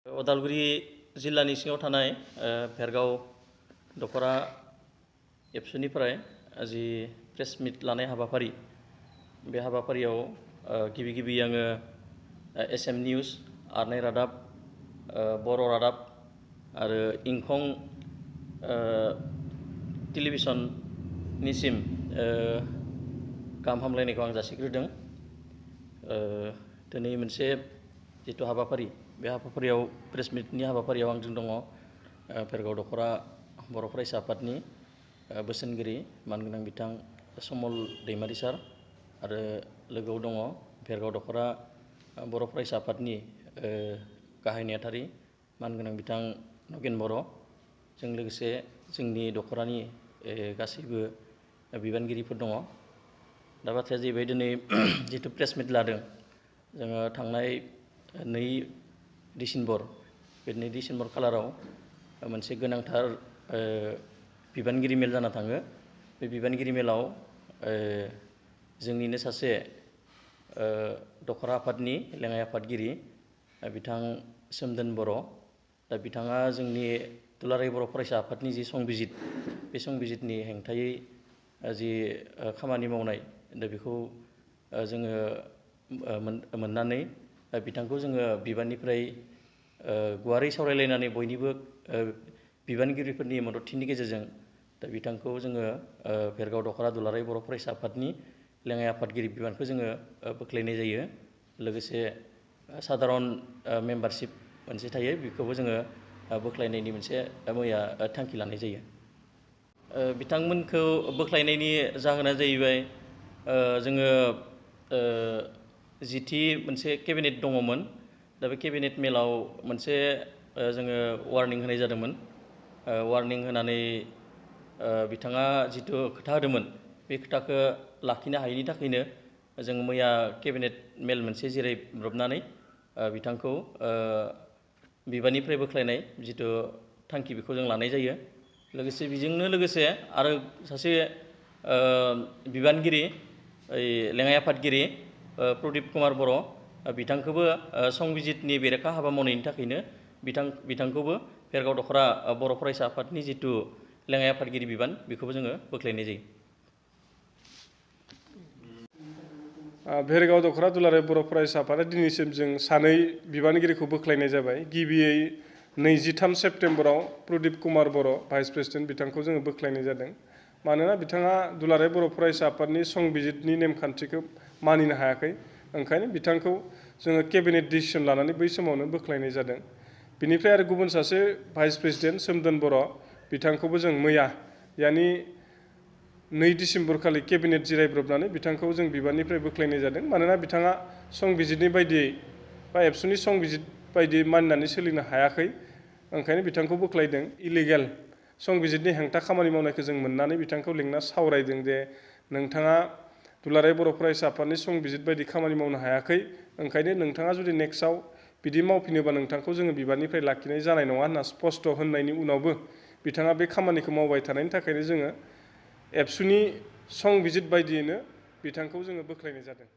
उदालगुरि जिल्लानि सिङाव थानाय भेरगाव दखरा एबसुनिफ्राय जि प्रेस मिट लानाय हाबाफारि बे हाबाफारियाव गिबि आङो एसएम निउस आरनाय रादाब बर' रादाब आरो इंखं टेलिभिसननिसिम गाहाम हामलायनायखौ आं जासिग्रोदों। दिनै मोनसे जिथु हाबाफारि बे हाबाफारियाव प्रेस मिटनि हाबाफारियाव आंजों दङ भेरगाव दखरा बर' फरायसा आफादनि बोसोनगिरि मानगोनां बिथां समल दैमारि सार आरो लोगोआव दङ भेरगाव दखरा बर' फरायसा आफादनि गाहाय नेहाथारि मानगोनां बिथां नगेन बर' जों लोगोसे जोंनि दखरानि गासैबो बिबानगिरिफोर दङ। दा बाथ्राया जाहैबाय दिनै जिथु प्रेस मिट लादों जोङो थांनाय 2 डिसेम्बर बे 2 डिसेम्बर खालाराव मोनसे गोनांथार बिबानगिरि मेल जाना थाङो। बे बिबानगिरि मेलाव जोंनिनो सासे दखरा आफादनि लेङाइ आफादगिरि बिथां सोमदोन बर' दा बिथाङा जोंनि दुलाराय बर' फरायसा आफादनि जि संबिजित बे संबिजितनि हेंथायै जि खामानि मावनाय दा बेखौ जोङो मोननानै बिथांखौ जोङो बिबाननिफ्राय गुवारै सावरायलायनानै बयनिबो बिबानगिरिफोरनि मददथिनि गेजेरजों दा बिथांखौ जोङो भेरगाव दखरा दुलाराय बर' फरायसा आफादनि लेङाइ आफादगिरि बिबानखौ जोङो बोख्लायनाय जायो। लोगोसे साधारन मेम्बारशिप मोनसे थायो बेखौबो जोङो बोख्लायनायनि मोनसे मैया थांखि लानाय जायो। बिथांमोनखौ बोख्लायनायनि जाहोना जाहैबाय जोङो जिथि मोनसे केबिनेट दङमोन दा बे केबिनेट मेलाव मोनसे जोङो वार्निं होनाय जादोंमोन। वार्निं होनानै बिथाङा जिथु खोथा होदोंमोन बे खोथाखौ लाखिनो हायैनि थाखायनो जों मैया केबिनेट मेल मोनसे जिरायब्रबनानै बिथांखौ बिबाननिफ्राय बोख्लायनाय जिथु थांखि बेखौ जों लानाय जायो। लोगोसे बेजोंनो लोगोसे आरो सासे बिबानगिरि लेङाइ आफादगिरि प्रदीप कुमार बर' बिथांखौबो संबिजितनि बेरेखा हाबा मावनायनि थाखायनो बिथांखौबो भेरगाव दखरा बर' फरायसा आफादनि जिथु लेङाइ आफादगिरि बिबान बेखौबो जोङो बोख्लायनाय जायो। भेरगाव दखरा दुलाराय बर' फरायसा आफादा दिनैसिम जों 2 बिबानगिरिखौ बोख्लायनाय जाबाय। गिबियै 23 सेप्तेम्बराव प्रदीप कुमार बर' भाइस प्रेसिडेन्ट बिथांखौ जोङो बोख्लायनाय जादों। मानोना बिथाङा दुलाराय बर' फरायसा आफादनि संबिजितनि नेमखान्थिखौ मानिनो हायाखै ओंखायनो बिथांखौ जोङो केबिनेट डिसिसन लानानै बै समावनो बोख्लायनाय जादों। बिनिफ्राय आरो गुबुन सासे भाइस प्रेसिडेन्ट सोमदोन बर' बिथांखौबो जों मैया यानि 2 डिसेम्बर खालि केबिनेट जिरायब्रबनानै बिथांखौ जों बिबाननिफ्राय बोख्लायनाय जादों। मानोना बिथाङा संबिजितनि बायदियै बा एबसुनि संबिजित बायदियै मानिनानै सोलिनो हायाखै ओंखायनो बिथांखौ बोख्लायदों। इलिगेल संबिजितनि हेंथा खामानि मावनायखौ जों मोननानै बिथांखौ लिंना सावरायदों जे नोंथाङा दुलाराय बर' फरायसा आफादनि संबिजित बायदि खामानि मावनो हायाखै ओंखायनो नोंथाङा जुदि नेक्स्टआव बिदि मावफिनोबा नोंथांखौ जोङो बिबाननिफ्राय लाखिनाय जानाय नङा होनना स्पष्ट होननायनि उनावबो बिथाङा बे खामानिखौ मावबाय थानायनि थाखायनो जोङो एबसुनि संबिजित बायदियैनो बिथांखौ जोङो बोख्लायनाय जादों।